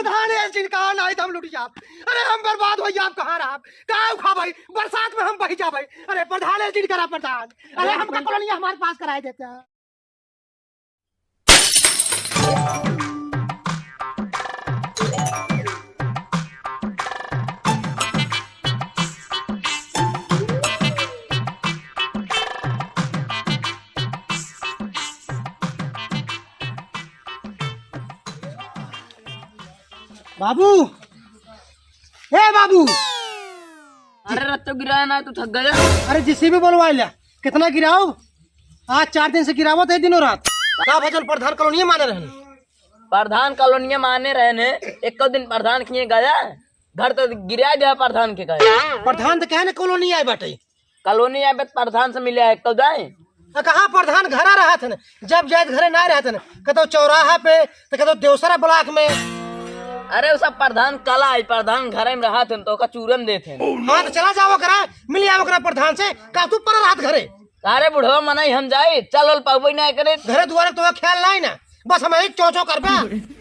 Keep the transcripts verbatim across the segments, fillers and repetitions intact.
प्रधान, ए जिनका नाई त हम लुट जाब। अरे हम बर्बाद होइ जाब, कहाँ रहब? का उखाबै? बरसात में हम बहि जाबै। अरे प्रधान, ए जिनका प्रधान। अरे हमका कॉलोनिया हमारे पास कराए देते हैं। बाबू, ए बाबू। अरे रत्तो गिराया ना, तू थक गया। अरे जेसीबी बोलवा लिया, कितना गिराओ? आज चार दिन से गिरावत है दिनों रात। का भजन प्रधान कॉलोनिया माने रहने? प्रधान कॉलोनिया माने रहने, एको दिन प्रधान खिए गया, घर तो गिरा गया प्रधान के कहे। प्रधान तो कहे ना कॉलोनी आए बाटे। कॉलोनी आए बे प्रधान से मिले है, एको जाए। आ, कहाँ प्रधान घरा रहत हन? जब जाए घरे ना रहत हन, कतो चौराहा पे, तो कतो देवसरा ब्लॉक में। अरे उ सब प्रधान कला है, प्रधान घरे में रहत हन, तो ओका चूरन देत हन। हाँ, तो चला जाओ करा, मिल जाओ करा प्रधान से, का तू परा रहत घरे? अरे बुढ़वा मनई हम जाई, चल ओल पाउबे ना करे। घरे दुआरे तो ख्याल नाही ना, बस हम एक चौचो करबा।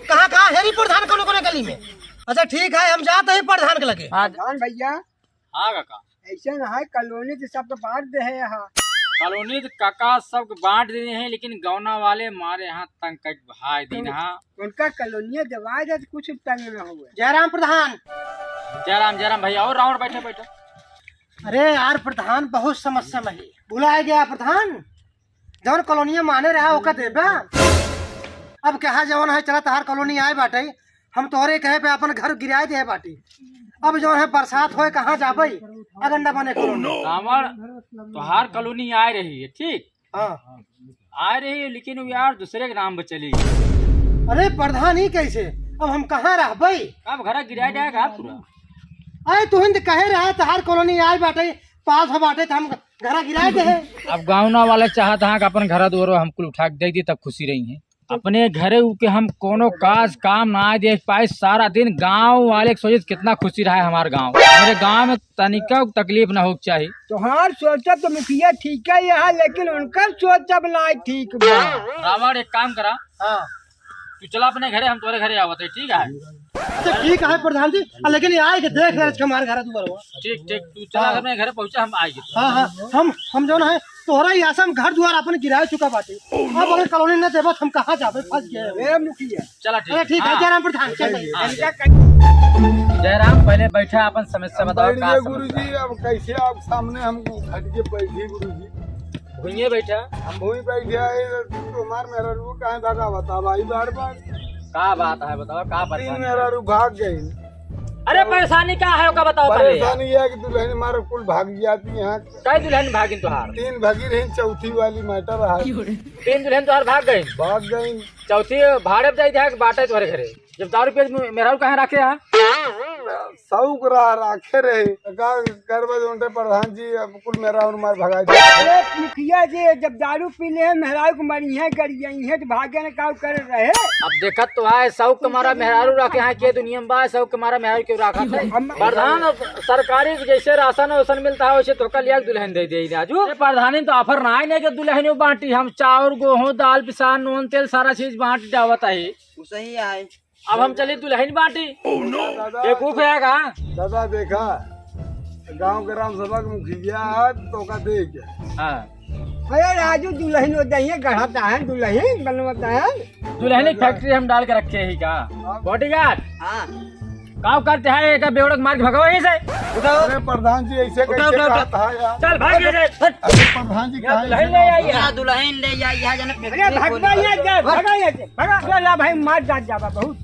कहाँ कहाँ हेरी प्रधान कोनो कोनो गली में। अच्छा ठीक है, हम जात ही प्रधान के लगे। हाँ। प्रधान भैया। हाँ काका। ऐसे ना है, कॉलोनी तो सबके बांट दे है यहाँ। कॉलोनी तो काका सबके बांट दे हैं, लेकिन गौना वाले मारे यहाँ तंग कट भाई दिन हाँ। उनका कॉलोनिया दबा दे तो कुछ तंग ना हुए। जयराम प्रधान। जयराम, जयराम भैया, और रावण बैठे बैठे। अरे यार प्रधान, बहुत समस्या में है। भुलाए गया प्रधान, जौन कॉलोनिया माने रहा ओका देबा। अब कहा जौन है, चला तहार कॉलोनी आए बाटे, हम तोहरे कहे पे अपन घर गिराए दे बाटी। अब जौन है बरसात होए कहाँ जाबे, अगर न बने कॉलोनी। रावण, तोहार कॉलोनी आए रही है, ठीक? हाँ। आए रही है, लेकिन वो यार दूसरे के नाम पे चली। अरे प्रधान, ई कैसे? अब हम कहाँ रहबे? अब घर गिराए जाएगा पूरा। अरे तुहिन त कहे रहे तहार कॉलोनी आए बाटे, पास हो बाटे, त हम घरा गिराए दे है। अब गाँव ना वाले चाहत हाँ कि अपन घरा दुआरो हम कुल उठा के दे दी, तब खुशी रही है। अपने घरे उ के हम कोनो काज काम ना देख पाए, सारा दिन गाँव वाले के सोचे कितना खुशी रहा है हमार गाँव। हमारे गाँव में तनिका तकलीफ ना हो चाहिए। तोहार सोचा तो मुखिया ठीक है यहाँ, लेकिन उनकर सोच अब ना ठीक बा। रावण, एक काम करा, हाँ। तू चला अपने घरे, हम तोरे घरे आवत है, ठीक है? अच्छा ठीक है प्रधान जी, आ, लेकिन ये आए के देख रहे हमारे घर दुआर हुआ। ठीक ठीक, तू चला हाँ। अपने घरे पहुँचा, हम आएंगे। हाँ हाँ, हम हम जौन है तोहरा ही आसा में घर दुआर अपन गिराए चुका बाटे। अब अगर कॉलोनी न देबा त हम कहाँ जाबे, फंस गए। ए मुखिया। चला ठीक। अरे ठीक है, हाँ। जयराम प्रधान, चल भाई। हाँ। इनका कहीं जयराम, पहले बैठा, अपन समस्या बताओ, बैठ का गए समस्या? गुरुजी, अब कैसे आप सामने हमको खट के बैठी गुरुजी? भुइये बैठा। हम भुई बैठे आए, तो हमार मेहरारू काहे भगा बता भाई बार बार? का बात है बताओ, का तीन परेशानी है? मेहरारू भाग गई। अरे परेशानी का है, ओका बताओ पहले। परेशानी यह है कि दुल्हन मारो कुल भाग जाती यहाँ। कई दुल्हन भागिन तोहार? तीन भागी रही, चौथी वाली मैटर है। तीन दुल्हन तोहार भाग गई? भाग गई। चौथी भाड़े पे जाई देहा कि बाटे तोहरे घरे? जब दारू पिए मेहरारू काहे राखे यहाँ? शौक रहा, राखे रहे। का करबे, जोनते प्रधान जी, अब कुल मेहरारू मार भगाई दे। अरे मुखिया जी, जब दारू पी ले मेहरारू को मरी है, गरिया है, तो भागे न का करे रहे। अब देखत तो है, शौक के मारा मेहरारू राखे हैं, के दुनिया में बा, शौक के मारा मेहरारू क्यों राखत है? हम प्रधान, अब सरकारी जैसे राशन वासन मिलता है, वैसे तोका लिया के दुल्हन दे दे राजू। अरे प्रधानी तो ऑफर ना है, नहीं कि दुल्हन बांटी, हम चाउर, गेहूं, दाल, पिसान, नून, तेल, सारा चीज बांट जावत है। उ सही है। अब हम चली दुल्हन बांटी। दादा, बेवकूफ है का? दादा देखा, गांव ग्राम सभा के मुखिया है, तोका दे के। हाँ। अरे राजू, दुल्हन वो दहिए गढ़ाता है, दुल्हन बनवाता है। दुल्हन की फैक्ट्री हम डाल के रखे ही का? हाँ। बॉडीगार्ड। हाँ। का करते हैं, एक बेवड़क मार के भगाओ यहीं से। उठाओ। अरे प्रधान जी, ऐसे उठाओ, कैसे उठाओ, उठाओ। कहता है यार? चल भाग यहाँ से। हट। अरे प्रधान जी, यहाँ कहाँ दुल्हन ऐसे ले आई है। यहाँ दुल्हन ले आई है, जाने अरे फैक्ट्री भगवा खोली। यहाँ जा, भगा यहाँ से, भगा। चल ला भाई, मार जात जाबा बहुत।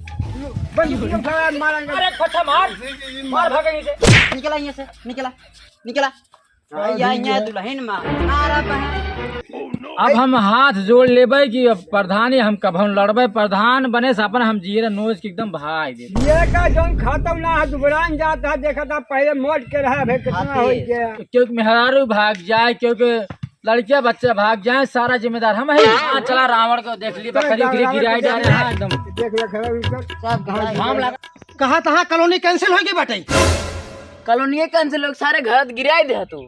बंदूक उठा, मारेंगे। अरे फट्टा मार, मार भागेंगे से। निकला यहाँ से, निकला, निकला। भैया, यहाँ दुल्हन मार, मारा बहन। अब हम हाथ जोड़ लेबे कि अब प्रधानी हम कभन लड़बे, प्रधान बने से अपन हम जीरा नोच के एकदम भाई दे। ये का जौन खत्म ना है, दुबरान जाता है, देखा था पहले मोट के रहा, भाई कितना हो गया। क्योंकि मेहरारू भाग जाए, क्योंकि लड़किया बच्चा भाग जाए, सारा जिम्मेदार हम है। हाँ, चला रावण को देख ली, बकरी उकरी गिराई डाले, हाँ, एकदम। देख ले, खड़ा होकर। सब घाम लगा। कहा तहाँ कॉलोनी कैंसिल होगी बाटे? कॉलोनी कैंसिल होगी, सारे घर गिराई दे तू।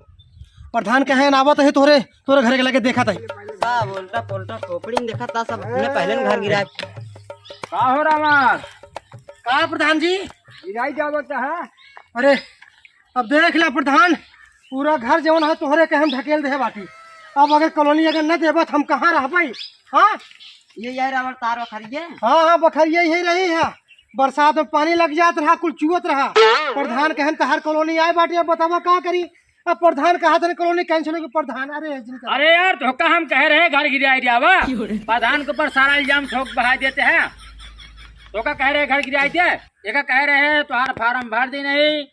प्रधान कहे ना आवत है तोरे, तोरे घर के लगे देखा था। सब उल्टा पुल्टा खोपड़ी में देखा था, सब अपने पहले में घर गिराए। का हो रावण? का प्रधान जी? गिराई जावत है। अरे, अब देख ले प्रधान, पूरा घर जवन है तोहरे के हम ढकेल देहे बाटी। अब अगर कॉलोनी अगर न देबा त हम कहाँ रहबे? हाँ? ये यार, अवर तार बखरिए। हाँ, हाँ, बखरिए ही रही है। बरसात में पानी लग जात रहा, कुल चुअत रहा। प्रधान कहन तहार कॉलोनी आए बाटी, अब बतावा का करी? अब प्रधान कहा था कॉलोनी कैंसिल होगी, प्रधान, अरे जिनका अरे यार, धोखा हम कह रहे घर गिराई दिया बा। प्रधान के ऊपर सारा इल्जाम ठोक बहा देते हैं। धोखा कह रहे घर गिराई दे, एक कह रहे हैं तोहार फार्म भर दी नहीं,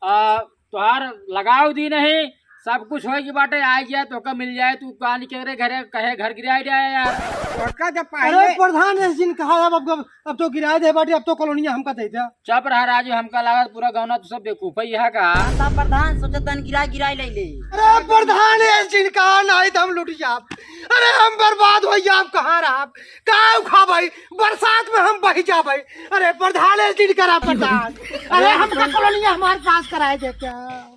आ, तोहार लगाव दी नहीं, सब कुछ होई की बाटे, आइ जाए तोहका मिल जाए, तू का नहीं कह रहे घरे कहे घर गिराई दिया यार। धोखा जब अरे पहले प्रधान, इस दिन कहा अब, अब, अब तो गिराए दे बाटी, अब तो कॉलोनिया हमका दे दे। चुप रहा राजू, हमका लागत पूरा गौना तू सब बेवकूफ है यहाँ का। हाँ, प्रधान सोचत तन गिराई गिराई ले ले। अरे प्रधान, ये जिनका नाई त हम लुट जाब। अरे हम बर्बाद हो जाब, कहाँ रहब? का उखाबै? बरसात में हम बह जाबै। अरे प्रधान, ये जिनका प्रधान। अरे हमका कॉलोनिया हमार पास कराए दे क्या?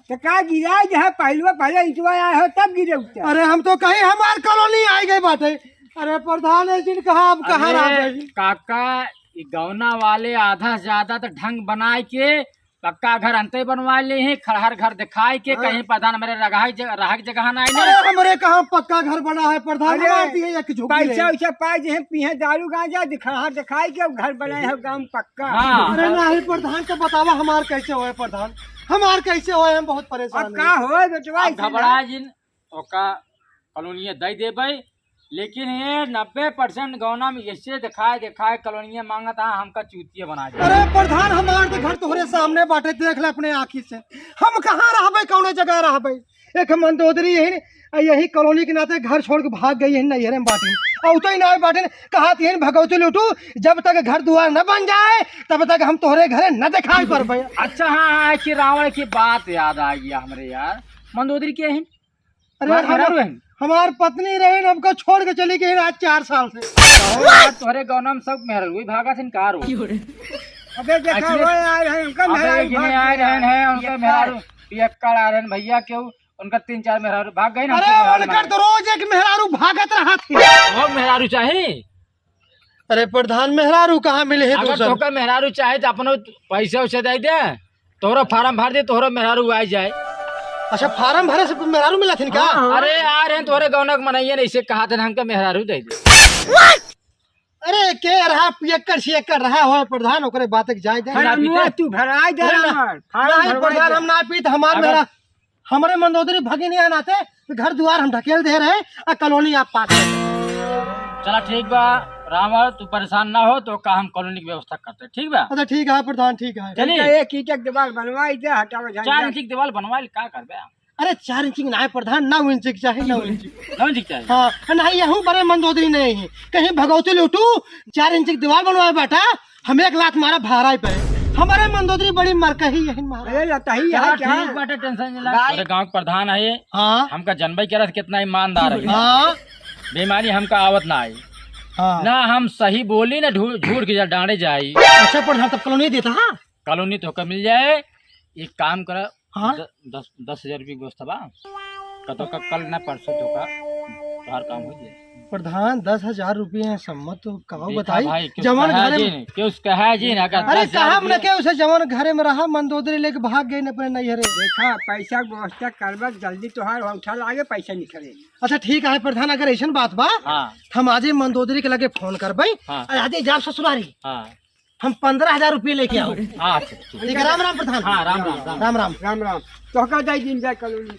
तो का गिराए दे है, पहलुआ पहले इंचवा आए हो तब गिरे उठे। अरे हम तो कहीं हमार कॉलोनी आइ गए बाटे। अरे प्रधान, ये जिनका हम कहाँ अरे रहबै? काका, ई गौना वाले आधा से ज्यादा तो ढंग बनाए के पक्का घर अंते बनवा ले हैं, खड़हर घर दिखाई के हाँ। कहीं प्रधान मेरे रहा जगह, रहा के जगह ना आइले। अरे हमरे कहाँ पक्का घर बना है प्रधान, अरे, हमार दिए एक झोंकी पैसा ले। वैसा पाए जे हैं, पीहे दारू गांजा, दिखा, दिखाई के घर बनाए हो गांव पक्का। हाँ। अरे नहीं प्रधान, तो बतावा हमार कैसे होए प्रधान, हमार कैसे होए, हम बहुत परेशान अब हैं। का होए बेटवा, अब ऐसे घबरा ना। जिन, ओका कॉलोनिया दे देबै, लेकिन ये नब्बे परसेंट गौना में ऐसे दिखाए, दिखाए कॉलोनिया मांगत है, हमका चूतिया बना दे। अरे प्रधान, हमार तो घर तोहरे सामने बाटे, देख ले अपने आँखी से। हम कहाँ रहबै, कौने जगह रहबै? एक मंदोदरी यही, यही कॉलोनी के नाते घर छोड़ के भाग गई है, नैहरे में बाटे। और उतई ना बाटे, कहा थी भगवती लूटू, जब तक घर दुआर न बन जाए, तब तक हम तोहरे घरे न दिखाई पड़बै। अच्छा, हाँ, हाँ, कि रावण की बात याद आ गया हमरे यार। मंदोदरी के हैं? अरे हमार हम, मेहरारू है। हमार पत्नी रहे न, हमका छोड़ के चली गई आज चार साल से। अहो यार, तोहरे गौना में सब मेहरारू ही भागा थिन का रो? अबे देखा, ऐसे वो आए रहे, उनका अबे मेहरारू इतने भाग आए गया। रहे हैं, उनका ये मेहरारू, पियक्कड़ आ रहे हैं भैया, केहू उनका तीन चार मेहरारू भाग गई ना, अरे हमके मेहरारू उनकर मारे। तो रोज एक मेहरारू भागत रहा थी। वो मेहरारू चाही? अरे प्रधान, मेहरारू कहाँ मिले है अगर दूसर? तोहका मेहरारू चाहे तो अपनो पैसे उसे दे दे, तोहरो फार्म भर दे, तोहरो मेहरारू आ जाए। अच्छा, फार्म भरे से मेहरारू मिला थिन का? हाँ, हाँ। अरे आ रहे हैं तोहरे गौनक मनैया ने इसे कहा थे हमका मेहरारू दे दे। अरे के रहा पियक्कड़ सियक्कड़ रहा हो प्रधान, ओकरे बात के जाए दे। अरे ना पीते? मुआ तू भराई दे अरे ना, हमार, फार्म नहीं भरवाई प्रधान, दे। हम ना पीत, हमार अगर मेहरा-, हमरे मंदोदरी भगिनी है नाते, तो घर दुआर हम ढकेल दे रहे, आ कॉलोनी आप पास कर। चला ठीक बा रावण, तू परेशान ना हो, तो का हम कॉलोनी की व्यवस्था करते, ठीक बा? अच्छा ठीक है प्रधान, ठीक है। चलिए। ठीक है, एक ईंट के दीवार बनवाई दे, हटावे झंझट। चार इंच की दीवार बनवा ले, का करबे? अरे चार इंच की ना है प्रधान, नौ इंच की चाहे, नौ इंच की। नौ इंच की चाहे? हाँ, नहीं यहूँ बड़े मंदोदरी नहीं है, कहीं भगवती लूटू, चार इंच की दीवार बनवाए बेटा, हम एक लात मारा भाराई पे। हमारे मंदोदरी बड़ी मरकही यही मारा। अरे लतही है चला क्या? ठीक बाटे, टेंशन नहीं ला। भाई। तोरे गांव के प्रधान है ये। हाँ। हमका जनबई करत कितना ईमानदार है। हाँ। बेईमानी हमका आवत ना आई। हाँ। ना हम सही बोली ना झू-, झूठ के डांडे जाई। अच्छा प्रधान, तब कॉलोनी देता, हाँ? कॉलोनी तोहका मिल जाए, एक काम करा, हाँ? द-, दस, दस हजार रुपये की व्यवस्था बा। कतो का कल ना परसों तोहका तोहार काम हो जाए। प्रधान, दस हजार रुपये है सम्मत, तो कहो देखा बताई, भाई, क्यों जवन कहा घरे जी में ने, क्यों कहा जी ने, अगर अरे दस हजार कहा हमने रुपये के उसे जवन घरे में रहा, मंदोदरी लेके भाग गए न अपने नैहरे। देखा, पैसा की व्यवस्था करबा, जल्दी तोहार उठा लागे, पैसा निकले। अच्छा ठीक है प्रधान, अगर ऐसन बात बा, हाँ। हम आजे मंदोदरी के लगे फोन करबे, हाँ। आ आजे जाब ससुरारी। हाँ। हम पन्द्रह हजार रुपये लेके आओ। हाँ, अच्छा, ठीक। ठीक है, राम राम प्रधान। हाँ, राम राम, राम। राम राम। राम राम। तोहका दे दिन जाए कॉलोनी।